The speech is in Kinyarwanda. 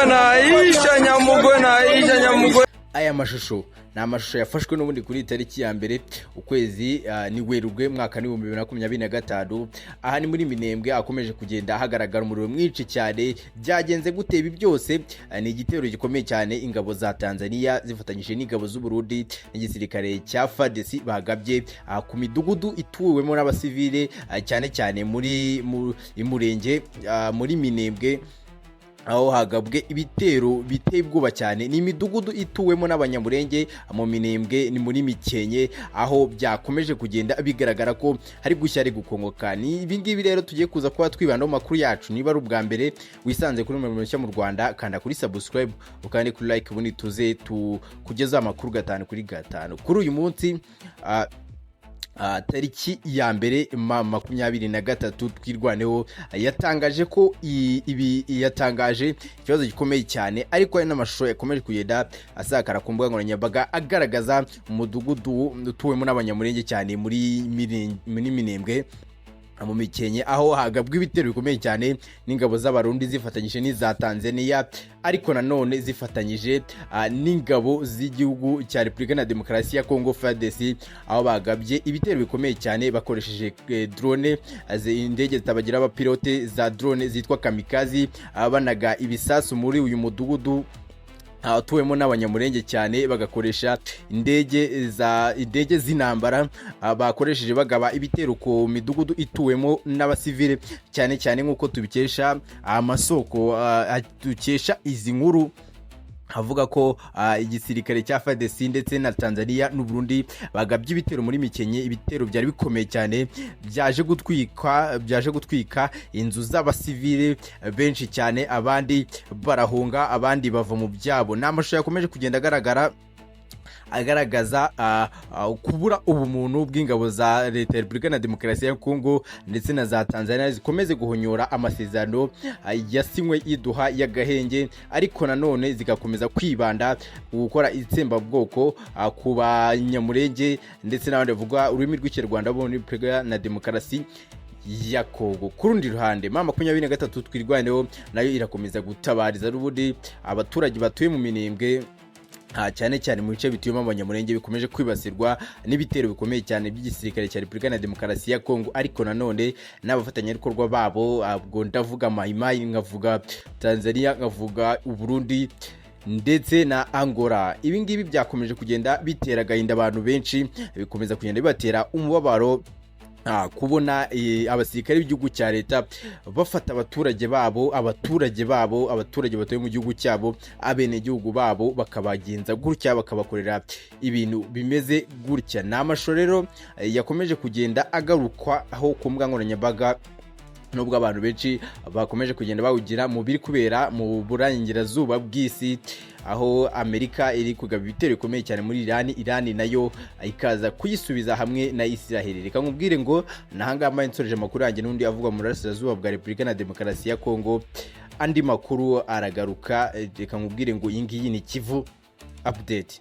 Naisha, Nyamugwe naisha, Nyamugwe. Aya mashusho ni amashusho yafashwe n'ubundi kuri tariki ya 1 ukwezi ni Werurwe, mwaka 2025. Aha ni muri Minembwe, akomeje kugenda hagaragara umuriro mwinshi cyane. Byagenze gute ibi byose? Ni igitero gikomeye cyane ingabo za Tanzania zifatanyije n'ingabo z'u Burundi n'igisirikare cya FARDC bagabye ku midugudu ituwemo n'abasivile, cyane cyane muri Murenge, muri Minembwe, aho hagabwe ibitero biteye ubwoba cyane. Ni imidugudu ituwemo n'Abanyamurenge mu Minembwe, ni muri Mikenke, aho byakomeje kugenda bigaragara ko hari gushya, ari gukongoka. Ni ibingibi rero tugiye kuza kuba twibanda mu makuru yacu. Niba ari ubwa mbere wisanze kuri Umuriro Mushya mu Rwanda, kanda kuri subscribe, ukande kuri like, ubundi tuze tukugezaho amakuru 5 kuri 5. Kuri uyu munsi, tariki ya 1 M23 Twirwaneho yatangaje ko ibi yatangaje ikibazo gikomeye cyane, ariko hari n'amashusho yakomeje kugenda asakara ku mbuga nkoranyambaga agaragaza umudugudu utuwemo n'Abanyamurenge cyane muri Minembwe mu Mikenke, aho hagabwa ibitero bikomeye cyane n'ingabo z'Abarundi zifatanyije n'iza Tanzania, ariko nanone zifatanyije n'ingabo z'igihugu cya Repubulika na Demokarasi ya Congo, FARDC, aho bagabye ibitero bikomeye cyane bakoresheje drone, indege zitabagira abapilote za drone zitwa kamikazi, banaga ibisasu muri uyu mudugudu atuwemo n'Abanyamurenge cyane, bagakoresha indege z'intambara, bakoresheje bagaba ibitero ku midugudu ituwemo n'abasivile cyane cyane, nk'uko tubikesha amasoko dukesha izi nkuru, avuga ko igisirikare cya FARDC ndetse na Tanzania n'u Burundi bagabye ibitero muri Mikenke. Ibitero byari bikomeye cyane, byaje gutwika inzu z'abasivile benshi cyane, abandi barahunga, abandi bava mu byabo. Ni amashusho yakomeje kugenda agaragara agaragaza kubura ubumuntu bw'ingabo za Leta ya Repubulika na Demokarasi ya Kongo ndetse na za Tanzania, zikomeze guhonyora amasezerano yasinywe y'iduha y'agahenge, ariko nanone zigakomeza kwibanda ku gukora itsembabwoko ku Banyamurenge ndetse n'abandi bavuga ururimi rw'Ikinyarwanda bo muri Repubulika na Demokarasi ya Kongo. Ku rundi ruhande, M23 Twirwaneho nayo irakomeza gutabariza n'ubundi abaturage batuye mu Minembwe, cyane cyane mu bice bituyemo Abanyamurenge bikomeje kwibasirwa n'ibitero bikomeye cyane by'igisirikare cya Repubulika na Demokarasi ya Kongo, ariko nanone n'abafatanyabikorwa babo. Ubwo ndavuga Mayimayi, nkavuga Tanzania, nkavuga Uburundi ndetse na Angola. Ibi ngibi byakomeje kugenda bitera agahinda abantu benshi, bikomeza kugenda bibatera umubabaro, kubona abasirikare b'igihugu cya leta bafata abaturage babo, abaturage batuye mu gihugu cyabo, abenegihugu babo, bakabagenza gutya, bakabakorera ibintu bimeze gutya. Ni amashusho rero yakomeje kugenda agarukwaho ku mbuga nkoranyambaga, nubwo abantu benshi bakomeje kugenda bawugira mu biri kubera mu burengerazuba bw'isi, aho Amerika iri kugaba ibitero bikomeye cyane muri Irani, Irani nayo ikaza kuyisubiza hamwe na Israel. Reka nkubwire ngo nahangaha mbaye nsoreje amakuru yanjye n'undi avugwa mu burasirazuba bwa Repubulika na Demokarasi ya Kongo. Andi makuru aragaruka. Reka nkubwire ngo iyi ngiyi ni Kivu Update.